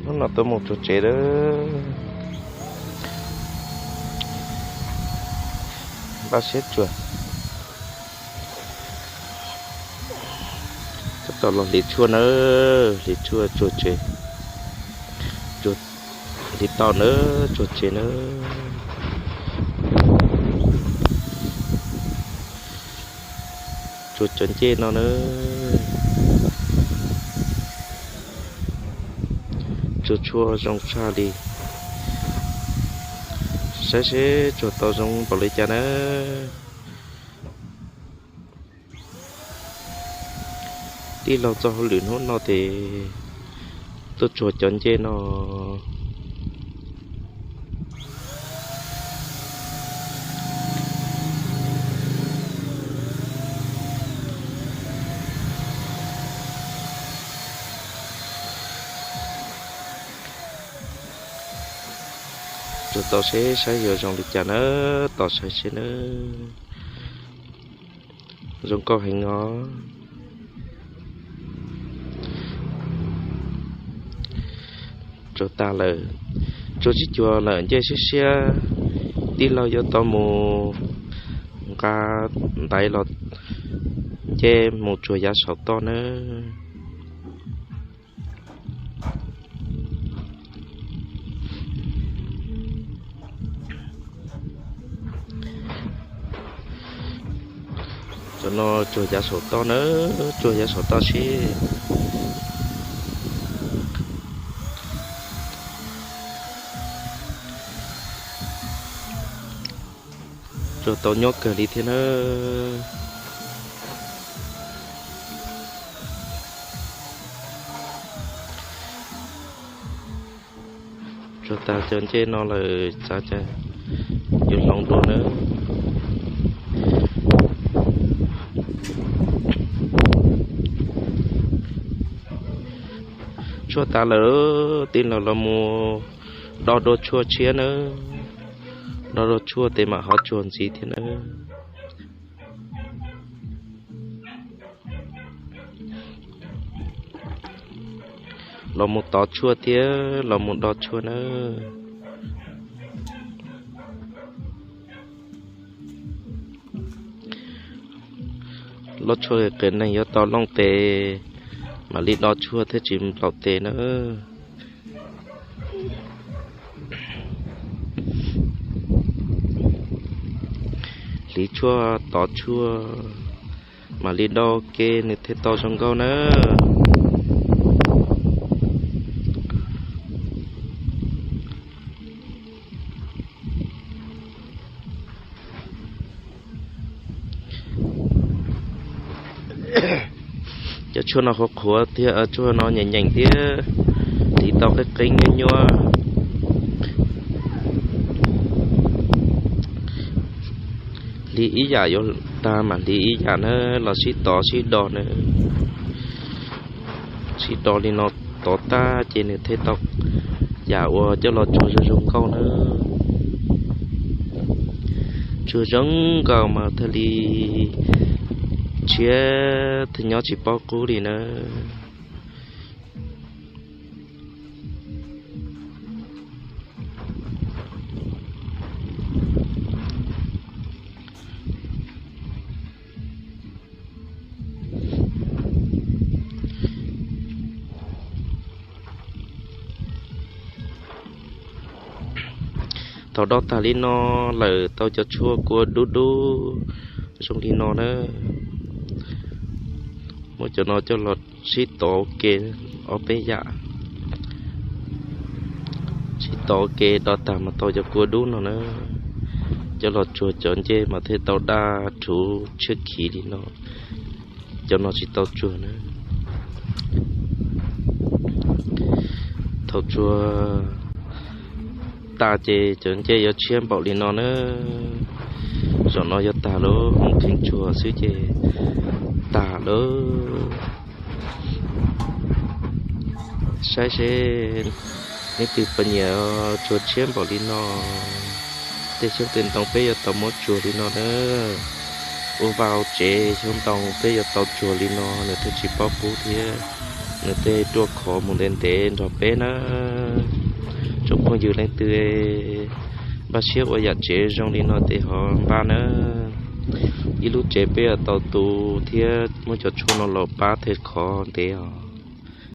Hnub no tuaj mus tsuag tsev lawm. Npaj siab tsuag. Tab tom los hliv tshuaj nawb, hliv tshuaj tsuag tsev. Hliv tau nawb, tsuag tsev nawb. Tsuag cov ncej no nawb. Tsuag tshuaj zoo tshaj li. Saib seb tsuag tau zoo npaum li cas nawb. Tij laug txoj hauj lwm hnub no ces tuaj tsuag cov ncej no. Tsuag tau seb saib yuav zoo li cas nawb, tos saib seb nawb. Zoo nkauj heev os. Tsuag tas lawm, tsuag tsib cuag lawm ncej siab siab, tij laug yuav tau mus nqa ntaiv los nce mus tsuag yav saum toj nawb. Cov no tsuag yav saum toj nawb, tsuag yav saum toj seb. Tsuag tau nyob kawg li thiab nawb. Tsuag tas cov ncej no lawm xav cas yuav hloov dua nawb. Tshuaj tas lawm, tij laug los mus do dua tshuaj tshiab nawb. Do dua tshuaj tes mam ho tsuag ntxiv thiab nawb. Los mus tov tshuaj thiab los mus do tshuaj nawb. Los tshuaj qias neeg yuav tau looj tes, mam li do tshuaj thiaj tsis nplaum tes nawb. Hliv tshuaj tov tshuaj, mam li do ke nws thiaj tau zoo nkauj nawb. Cov tshuaj no qhuav qhuav thiab, tshuaj no nyeem nyeem thiab, hliv tau qeeb qeeb nyuaj nyuaj. Hliv ib yam yuav tag mas hliv ib yam na, los sib tov sib do na. Sib do li no tov tag ces nws thiaj tau yam uas coj los tsuag zoo zoo nkauj na. Tsuag zoo nkauj mas thiaj li tshiab thiaj nyob tsis paub qub li na. Thaum do tag li no lawm tau cov tshuaj kua dub dub zoo li no na. Muab cov no coj los sib tov ke ob peb yam. Sib tov ke do tag mas tau cov kua dub no na. Coj los tsuag cov ncej mas thiaj tau daj rhuv tshiab khiv li no. Cov no tsis tau tsuag na. Thaum tsuag tas ces cov ncej yuav tshiab npaum li no na. Zaum no yuav tag lawm, mus kheev tsuag xwb ces tag lawm. Saib seb leej twg puas nyiam tsuag tshiab npaum li no. Tej xyoob tej ntoo peb yuav tau muab tsuag li no na. Ua vaj ua tsev xyoob ntoo peb yuav tau tsuag li no nws thiaj tsis paub qub thiab. Nws tej ruaj khov mus ntev ntev nrog peb na. Tsoom phooj ywg leej twg npaj siab ua yam tsev zoo li no ces ho npaj na. Ib lub tsev peb yuav tau tu thiab muab cov tshuaj no los pab thiaj khov ntev os.